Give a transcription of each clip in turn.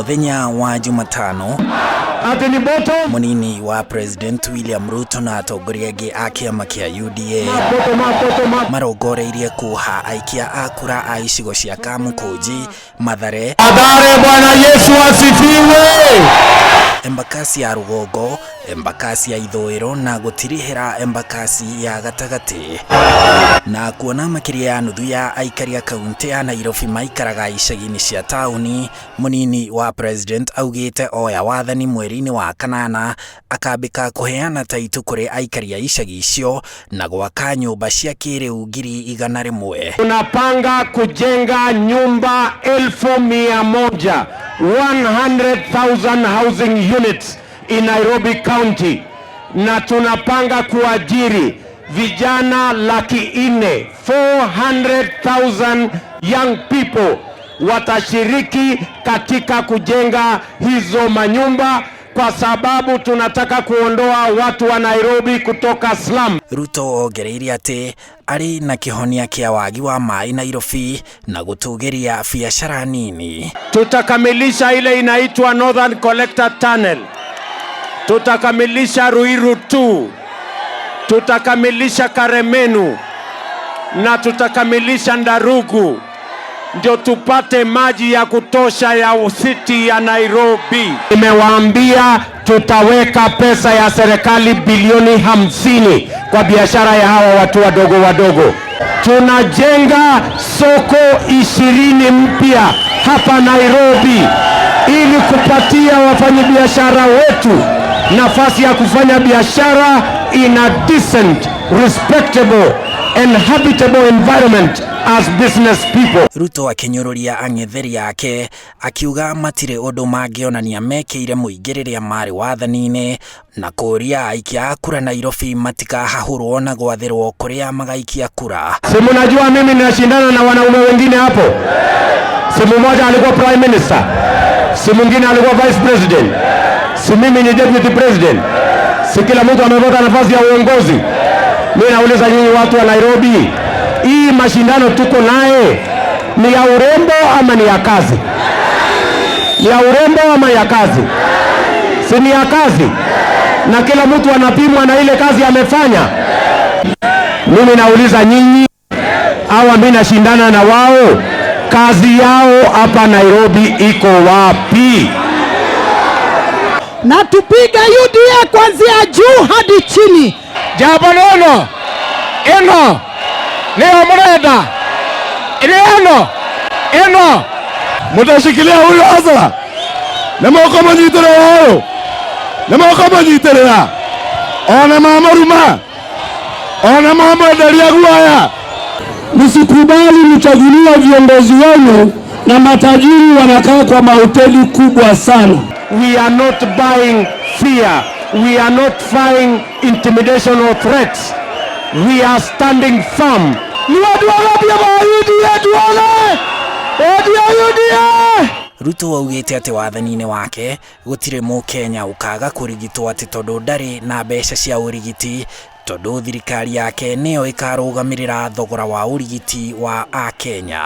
Mũthenya wa Jumatano, Ati ni bottom mũnini wa President William Ruto na atongoria angĩ a kĩama kĩa UDA bottom up, bottom up. marongoreirie kuha aikia a kura a icigo cia Kamukunji, Mathare, Mathare, Bwana Yesu asifiwe. Embakasi ya rũgongo, Embakasi ya ithũĩro na gũtirihĩra Embakasi ya gatagatĩ. Na kuona makĩria ya nuthu ya aikari a kaunti ya Nairobi maikaraga icagi-inĩ cia taũni, mũnini wa President augĩte oya wathani mweri-inĩ wa kanana akambĩka kũheana taitũ kũrĩ aikari a icagi icio na gwaka nyũmba cia kĩrĩu 100,000. Tunapanga kujenga nyumba 100,000, 100,000 housing units in Nairobi County, na tunapanga kuajiri vijana 400,000, 400,000 young people watashiriki katika kujenga hizo manyumba, kwa sababu tunataka kuondoa watu wa Nairobi kutoka slum. Ruto ongereire atĩ arĩ na kĩhonia kĩa wagi wa maĩ Nairobi na gũtũgĩria biacara nini. Tutakamilisha ile inaitwa Northern Collector Tunnel, tutakamilisha Ruiru 2, tutakamilisha Karemenu na tutakamilisha Ndarugu, ndio tupate maji ya kutosha ya city ya Nairobi. Nimewaambia tutaweka pesa ya serikali bilioni 50 kwa biashara ya hawa watu wadogo wadogo. Tunajenga soko 20 mpya hapa Nairobi ili kupatia wafanyabiashara wetu nafasi ya kufanya biashara in a decent, respectable and habitable environment as business people. Ruto akĩnyũrũria ang'etheri ake akiuga matirĩ ũndũ mangĩonania mekĩire mũingĩ rĩrĩa marĩ wathani-inĩ na kũũria aikia a kura Nairobi matikahahũrwo na gwathĩrwo kũrĩa magaikia kura. Si mnajua mimi ninashindana na wanaume wengine hapo. Si mmoja alikuwa prime minister, si mwingine alikuwa vice president, si mimi ni deputy president, si kila mtu amepata nafasi ya uongozi. Mimi nauliza nyinyi watu wa Nairobi, hii mashindano tuko naye ni ya urembo ama ni ya kazi? Ni ya urembo ama ya kazi? Si ni ya kazi, na kila mtu anapimwa na ile kazi amefanya. Mimi nauliza nyinyi, hawa mimi nashindana na wao, kazi yao hapa Nairobi iko wapi? Na tupige UDA kuanzia juu hadi chini. Jambo nono ĩno nĩyo mũrenda ĩrĩ ĩno ĩno. Mutashikilia huyu Azra nĩ mũkũmũnyitĩrĩra ũyũ, nĩ mũkũmũnyitĩrĩra ona mamũruma ona mamwenderia guoya. Msikubali mchaguliwa viongozi wenu na matajiri wanakaa kwa mahoteli kubwa sana. We are not buying fear. We are not buying intimidation or threats. We are standing firm. Ni watu wangapi wa UDA tuone? Watu wa UDA! Ruto augĩte atĩ wathani-inĩ wake gũtirĩ mũkenya ũkaga kũrigitwo atĩ tondũ ndarĩ na mbeca cia ũrigiti, tondũ thirikari yake nĩyo ĩkarũgamĩrĩra thogora wa ũrigiti wa akenya.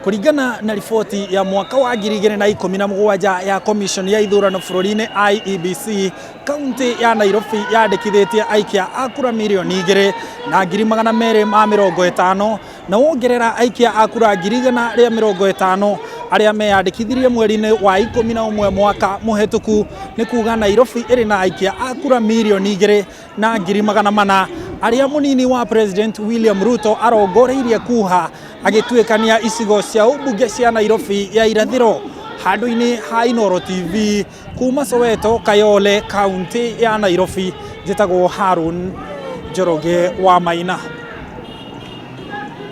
Kũringana na riboti ya mwaka wa 2017 ya Commission ya ithurano bũrũri-inĩ IEBC, kaunti ya Nairobi yandĩkithĩtie aikia a kura 2,250,000 na wongerera aikia a kura 150,000 arĩa meyandĩkithirie mweri-inĩ wa 11 mwaka mũhetũku, nĩ kuga Nairobi ĩrĩ na aikia a kura 2,400,000 arĩa mũnini wa President William Ruto arongoreirie kuha agĩtuĩkania icigo cia ũmbunge cia Nairobi ya irathĩro. Handũ-inĩ ha Inooro TV kuma Soweto, Kayole, kaunti ya Nairobi, njĩtagwo Harun Njoroge wa Maina.